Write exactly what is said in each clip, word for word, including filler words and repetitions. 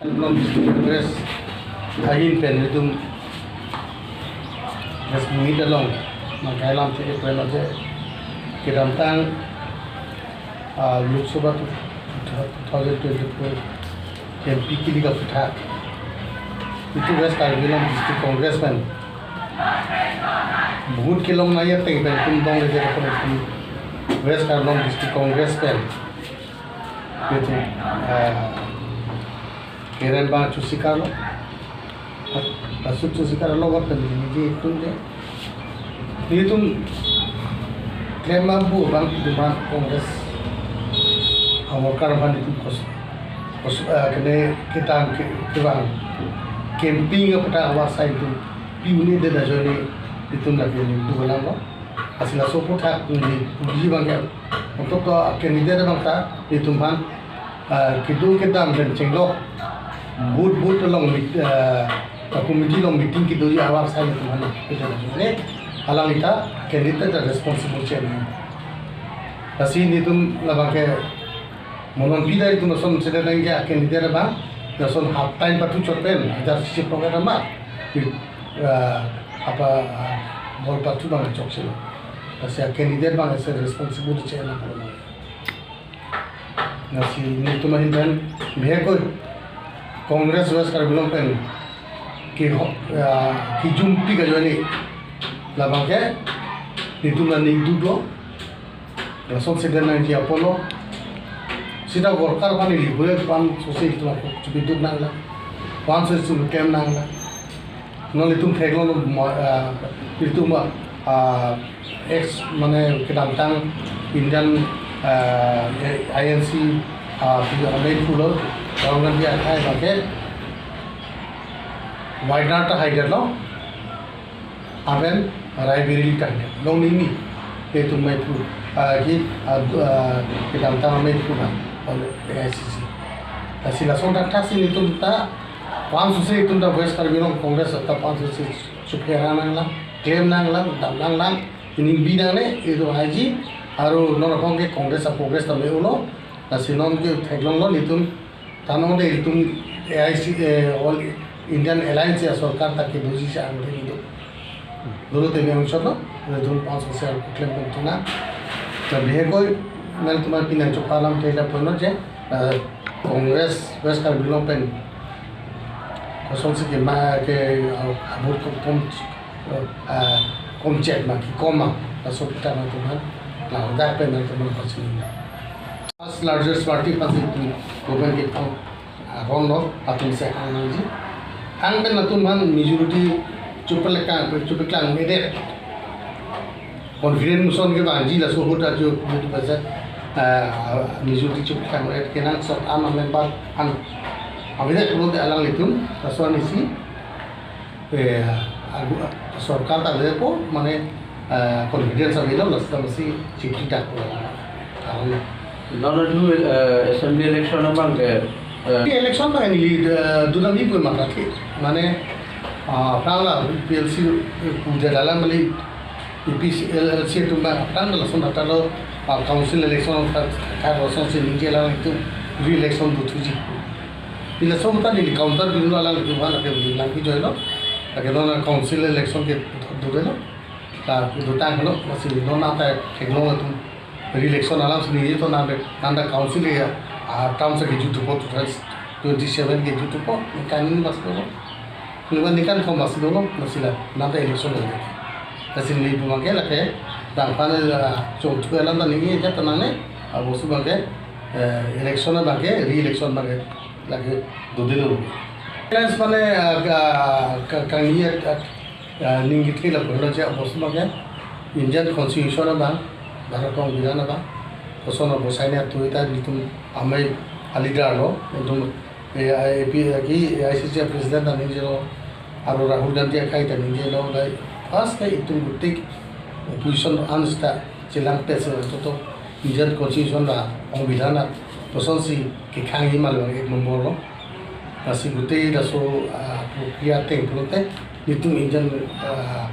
Karbi Anglong District Congress ahin pen itum press meet along nangkailam si pen aje kedamtang, ah, Lok Sabha two thousand twenty-four M P kili kaputhak itum West Karbi Anglong District Congress pen vote kelong nangji ateng pen itum dong le je itum West Karbi Anglong District Congress pen itum, ah, kerem abang chosikar lo. Laso chosikar lo, lapen neli itum je, nelitum klem abu abang itum Congress a-worker aphan itum kos, kos, ah, kene kedam ke, kevang campaign aputhak avarsai itum pi-un-edet ajoine itum lake nelitum alam lo. Lasi laso aputhak neli puji abang ke, untuk ke candidate abang ta itum aphan, ah, kedo kedam pen chenglok, booth booth along meet, ah, committee along meeting kedoji avarsai itum aphan, ne, alangli ta candidate ta responsible che nang. Lasi nelitum labang ke monon pida itum lason sede nangji a-candidate abang, lason half time pathu chot pen, ajar sip program ma, ah, apa, ah, bol pathu abang chokche lo. Lasi a-candidate abang ase responsible che nang. Lasi nelitum ahin pen bihek koi Congress West Karbi Anglong pen ke ho, ah, kejum pik ajoine labang ke nelitum aning duk lo. Lason sede nangji apotlo. Sita worker aphan ili bule pan sose itum ako chupiduk nanglang, pan sose itum klem nanglang. Non itum theklong, ah, itum, ah, ex mane kedamtang Indian, ah, I N C, ah, amei aphu lo, Rahul Gandhi akhai abang ke Wayanad ta haidetlo, lapen Raebareli ta haidetlo, neli itum amei aphu, ah, ke, ah, ah, kedamtang amei aphu na, A I C C. Lasi lason thakthak si itum ta, pan sose itum ta West Karbi Anglong Congress ta pan sose chupherang nanglang, klem nanglang, dam nanglang, ining bi nangne, itum haiji, aru non aphan ke Congress a-progress ta me-olo, lasi non ke theklong lo nelitum, tanong de itum A I C, eh, All Indian Alliance a-sorkar ta kedoji si ang ring do. Dolo teme ang chot lo, itum pan sose klem pen tuna. Ta bihek koi, nelitum aphan pinang chokpa alam te lapu non je, eh, Congress West Karbi Anglong pen kosonsi kema ke, ah, vote kom, kom, ah, komchek ma kekom ma, laso aputhak nangtum aphan, ladak pen nangtum aphan pachini. First largest party aphansi itum government kethom, ah, aron lo, latum si hang nangji. Hang pen latum aphan majority chupelekang, chupeklang medet. Confidence motion kevangji laso ahut ajo, ajo pasak, ah, majority chupeklang medet kenangsot an member an. Avedet pulote alanglitum, laso anisi, eh, agu, sorkar ta lepo, mane, eh, confidence avelo, lasi ta masi chikri dak pulo. Aron lo. Non adu, eh, assembly election abang ke, eh, Di election abang neli, eh, dunam ibu mata ke. Mane, ah, aphrang la A P H L C, eh, puja dalam beli A P H L C atum abang aphrang lason thakthak lo, ah, council election thak, thak lason si ningje alanglitum re-election dothuji. Di laso ta neli counter dun lo alanglitum aphan, lake neli lang kejoilo. Lake non council election ke dodelo. Ta dotang lo, lasi non anta theklong atum re-election alam si neli to nang, nang ta council ya, ah, term si kejut thupo, two thousand twenty-seven kejut thupo, ningkan ini mas dolo. Ningkan, ningkan kethom mas dolo, lasi la, nang ta election lo. Lasi neli pu abang ke lake, dang aphan, ah, chongthu alam ta neli ya ta nangne, ah, bangso abang ke, eh, election abang ke, re-election abang ke, lake dodelo. Alliance mane, ah, ka, ka, kangni, ah, ah, ning kethe lapu lo je, bangso abang ke Indian Constitution abang, Bharat Constitution abang, koson abosai ne atu ta nelitum amei a-leader lo, itum, eh, A I P, eh, ki A I C C president ta ningjelo, aru Rahul Gandhi akhai ta ningjelo, lai first ke itum gutik opposition an seta chelang pes to to Indian Constitution la, Songbidhan la, kosonsi kekhang hima lo ek nombor lo. Lasi guti laso, ah, prokriya ateng pulote, nelitum Indian, ah,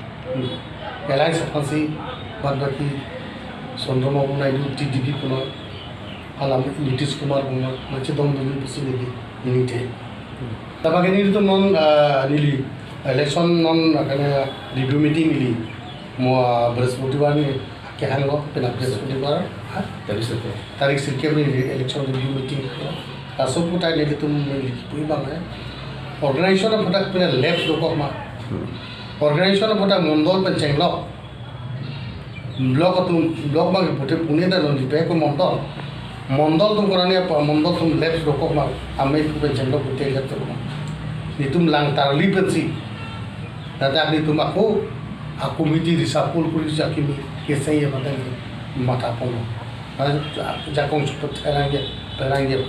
Alliance aphansi, bad baki Chandrababu Naidu T D P puno, alam Nitish Kumar puno, machidom dulu pusi neli, neli te. Tabagi nelitum non, ah, neli election non, ah, kene review meeting neli mo, ah, Brihaspatibar ni kehanglo, penap Brihaspatibar, ha? Tarik sirkep. Tarik sirkep ni election review meeting. Laso aputhak nelitum neli pui bang, eh. Organization aphuthak pura lapse dokok ma. Hmm. Organization aphuthak mondol pen chenglok. Block atum, block bang pute pune da non dipe ko mondol. Mondol atum korani apa, mondol atum lapse dokok ma, amei pu pen chenglok pute lapse dokok ma. Nelitum lang tarli pensi. Ladak nelitum ako, a committee reshuffle kuri si akimi, kesai ya matang matha ponlo. Ah, ja-, jakong chukot terang ya, terang ya.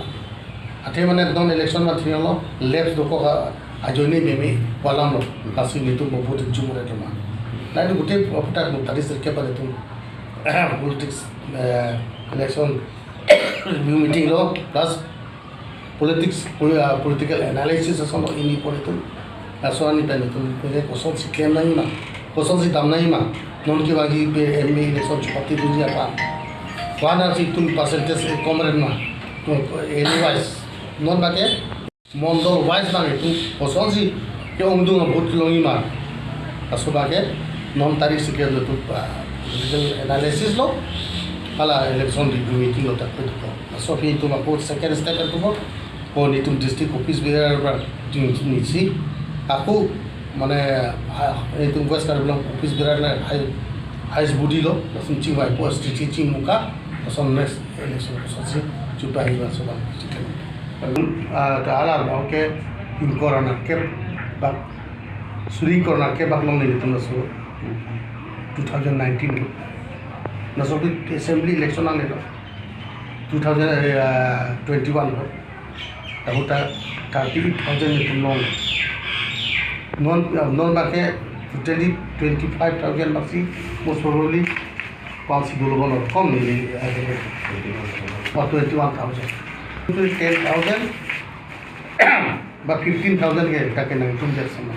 Athe mane non election ma thinlo, lapse dokok a, ajoine meme pu alamlo. Hmm. Lasi nelitum bo vote jumre tuma. Nai tu gute aphuthak mo tarik sirkep pada tum politics, eh, election review meeting lo, plus politics, poli-, ah, political analysis ason lo, ini pon itum. Laso arni pen itum, pele kosonsi klem nangji ma, kosonsi dam nangji ma. Non kevangji pe M A election chupati dunji apa. Wana si itum percentage, eh, komren ma. Tum, eh, area wise. Non bake mondol wise bang itum kosonsi ke-ongdung a vote longji ma. Laso bake non tarik sirkep lo tu, ah, political analysis lo. Hala election review meeting lo tak pe tu. Laso aphi itum ako second step itum ko, ko nelitum district office bearer ba ting nisi. Ako mane, ah, itum West Karbi Anglong office bearer na high, highest body lo, langsung chingvai po S T C chingmuka, langsung next election ko sasi chupa hi laso bang chicken. Ah, ta ala bang ke ingkoi ra nerkep bak, suri ingkoi ra nerkep bak along nelitum laso two thousand nineteen lo. Laso pi assembly election nanglelo. Two thousand, eh, twenty-one lo. Tahut ta thirty-eight thousand nelitum long. Non, non bake totally twenty-five thousand baksi most probably kwan si dolo bono kom ni, eh, or twenty-one thousand. Ten thousand ba fifteen thousand ke ta kenangtum jak sama.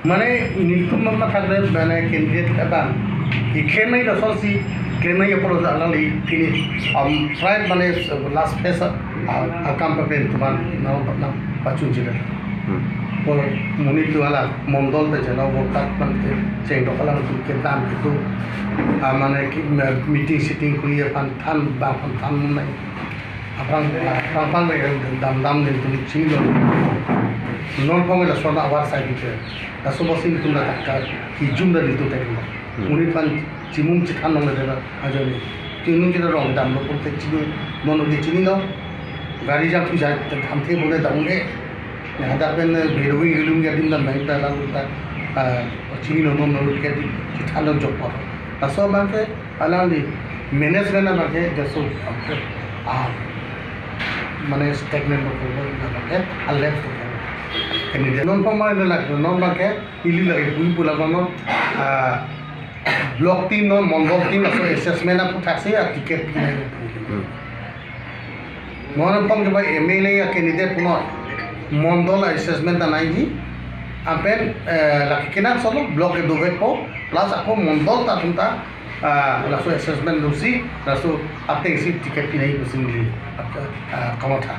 Mane nelitum mama thakre mane candidate abang. Ikhemai da sosi klemai apor da alangli finish. Am, try mane last phase a, a, akam papen tuman na, na pachun jida. Hmm. Por monit tu ala mondol te jana vote tak man te cheng dok alang tu kedam tu. A, mane ki, ma, meeting sitting kuri aphan than bang aphan than nai. Aphrang, aphrang aphrang re dam dam nelitum chinilo. Non phong la sona awar sai bite. Laso bosi nelitum la tak ka kijum da nelitum teklo. Hmm. Monit aphan chimum chithan long le da ajoine. Chinum chithan long damlo pon te chini, non ke chinilo. Gari jam thu jai thamthe bole dam ne. Ne hadak pen, eh, belui gelung ya dim dam nai ta lang ta, ah, chinilo non non ke di chithan long jok por. Laso bang ke alangli management abang ke jaso, ah, mane stagnant lo ko abang ke alep to. Kami de non pama de la non abang ke ili lagi pui pula kono, ah, block team non mondol team laso assessment aphuthak si a ticket pinai. Hmm. Non pon ke ba M L A ya candidate puno mondol assessment ta nangji. Apen, eh, laki kenangsot lo block ke dovekpo plus ako mondol ta atum ta, ah, laso assessment dosi, laso ateng si ticket pinai pusi neli, ah, kamatha.